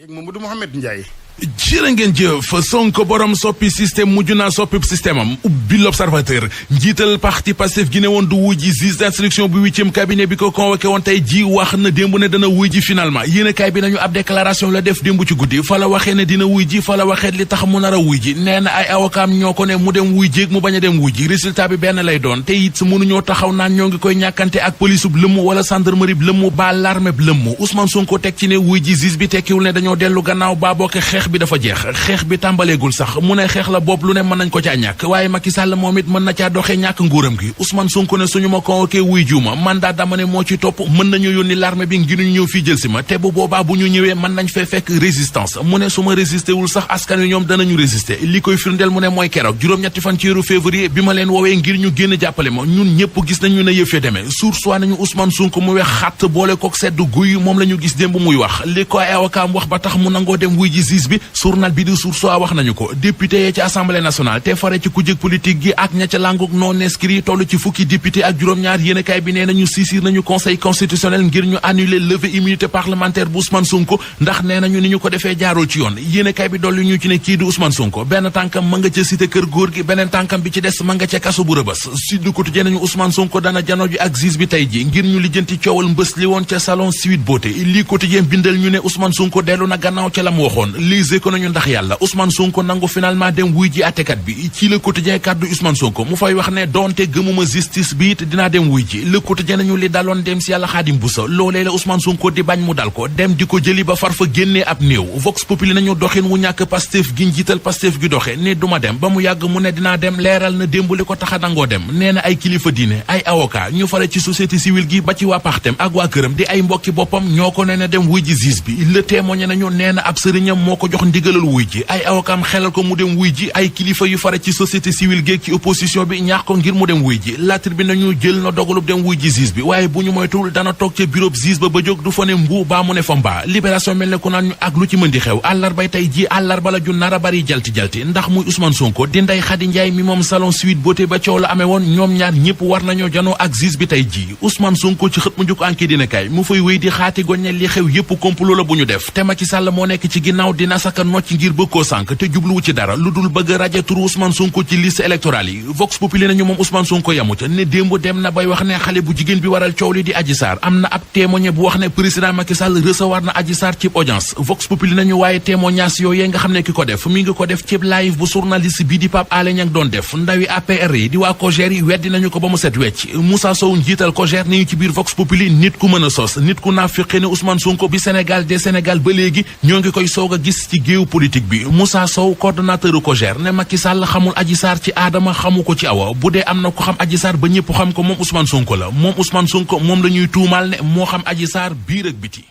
Mamadou Mouhamed Ndiaye. jërë ngeen jëf Sonko borom soppi système mujj naa soppi système am ubbi l'Observateur njiital parti Pastef gi ne woon du wuy ji juge d'instruction bu 8e cabinet bi ko convoqué woon tey ji wax na démb ne dana wuy ji finalement yéenekaay bi nañu ab déclaration la def démb ci guddi fa la waxee ne dina wuy ji fa la waxee li tax mu nar a wuy ji nee na ay avocat ñoo ko ne mu dem wuy jéeg mu bañ a dem wuy ji résultat bi benn lay doon te it mënuñoo taxaw naan ñoo ngi koy ñàkkante ak police bu lëmm wala gendarmerie bu lëmm ba l'armée bu lëmm Ousmane Sonko teg ci ne wuy ji juge bi tekkiwul ne dañoo dellu gannaaw ba bokk xeex bi dafa jeex xeex bi tàmbaleegul sax mu ne xeex la bopp lu ne mën nañ ko caa ñàkk waaye Macky Sall moom it mën na caa doxee ñàkk nguuram gi Ousmane Sonko ne suñu ma convoqué wuy juuma mandat dama ne moo ci topp mën nañu yónni l'armée bi ngir ñu ñëw fii jël si ma te bu boobaa bu ñu ñëwee mën nañ fee fekk résistance mu ne su ma résisté wul sax askan wi ñoom danañu résister li koy firndeel mu ne mooy keroog juróom-ñetti fan ci weeru février bi ma leen woowee ngir ñu génn jàppale ma ñun ñëpp gis nañu ne yëf ya demee source nañu Ousmane Sonko mu wex xatt boole kook sedd guy moom la ñu gis démb muy wax li ko ay avocat wax ba tax mu nangoo dem wuy ji juge bi journal bi di source wax nañu ko député yee ci assemblée nationale te fare ci kujje politique gi ak ña ca languk non inscrit toll ci fukki député ak juróom-ñaar yéenekaay bi nee nañu saisir nañu conseil constitutionnel ngir ñu annuler levée immunité parlementaire bu Ousmane Sonko ndax nee nañu ni ñu ko defee jaarul ci yoon yéenekaay bi dolli ñu ci ne kii di Ousmane Sonko benn tànkam ma nga ca cité kër góor gi beneen tànkam bi ci des ma nga ca kaso bu Rebeuss Sud Quotidien nañu Ousmane Sonko dana jano ji ak juge bi tey ji ngir ñu lijjanti coowal mbës li woon ca salon Sweet Beauté lii Quotidien bindal ñu ne Ousmane Sonko dellu na gannaaw ca la mu waxoon lise ko nañu ndax yàlla Ousmane Sonko nangu finalement dem wuy ji àttekat bi ci Le Quotidien kàddu Ousmane Sonko mu fay wax ne doonte gëmuma justice bi it dinaa dem wuy ji Le Quotidien nañu li daloon dem si yàlla Xaadim Buso loolee la Ousmane Sonko di bañ mu dal ko dem di ko jëli ba far fa génnee ab néew Vox Populi nañu doxin wu ñàkk Pastef gi njiital Pastef gi doxe ne duma dem ba mu yàgg mu ne dinaa dem leeral na démb li ko tax a nangoo dem nee na ay kilifa diine ay avocat ñu fare ci société civile gi ba ci waa Partem ak waa këram di ay mbokki boppam ñoo ko ne na dem wuy ji juge bi Le Témoin nañu nee na ab sëriñam moo ko jox ndigalal wuy ji ay avocat xelal ko mu dem wuy ji ay kilifa yu fare ci société civile géeg ci opposition bi ñaax ko ngir mu dem wuy ji La Tribune nañu jël na dogalub dem wuy ji juge bi waaye bu ñu moytuwul dana toog ca bureau juge ba jóg du fa ne mbuu baa mu ne fa mbaa Libération mel ne ku naan ñu ak lu ci mën di xew àllarbay tey ji àllarba la ju nar a bari jalti-jalti ndax muy Ousmane Sonko di Ndeye Khady Ndiaye mi moom salon Sweet Beauté ba coow la amee woon ñoom ñaar ñëpp war nañoo janoo ak juge bi tey ji Ousmane Sonko ci xët mu njëkk enquête dina kay mu fay wéy di xaati goññe li xew yëpp complot la bu ñu def te Macky Sall moo nekk ci ginnaaw dina saka nocc ngir bëgg koo sànk te jubluwu ci dara lu dul bëgg rajo turu Ousmane Sonko ci liste électorale yi Vox Populi nañu moom Ousmane Sonko yamu ca ne démb dem na bay wax ne xale bu jigéen bi waral coow li di Adji Sarr am na ab témoin bu wax ne président Macky Sall recevoir na Adji Sarr ci audience Vox Populi nañu waaye témoignage yooyu nga xam ne ki ko def mi ngi ko def ci live bu journaliste bi di Pape Alé Niang doon def ndawi APR yi di waa COJER yi weddi nañu ko ba mu set wecc Moussa Sow njiital COJER ni ñu ci biir Vox Populi nit ku mën a sos nit ku nafiqe ne Ousmane Sonko bi Sénégal des Sénégal ba léegi ñoo ngi koy soog a gis ci géew politique bi Moussa Sow coordonnateur COJER ne Macky Sall xamul Adji Sarr ci aadama xamu ko ci awa bu dee am na ko xam Adji Sarr ba ñëpp xam ko moom Ousmane Sonko la moom Ousmane Sonko moom la ñuy tuumaal ne moo xam Adji Sarr biir ak biti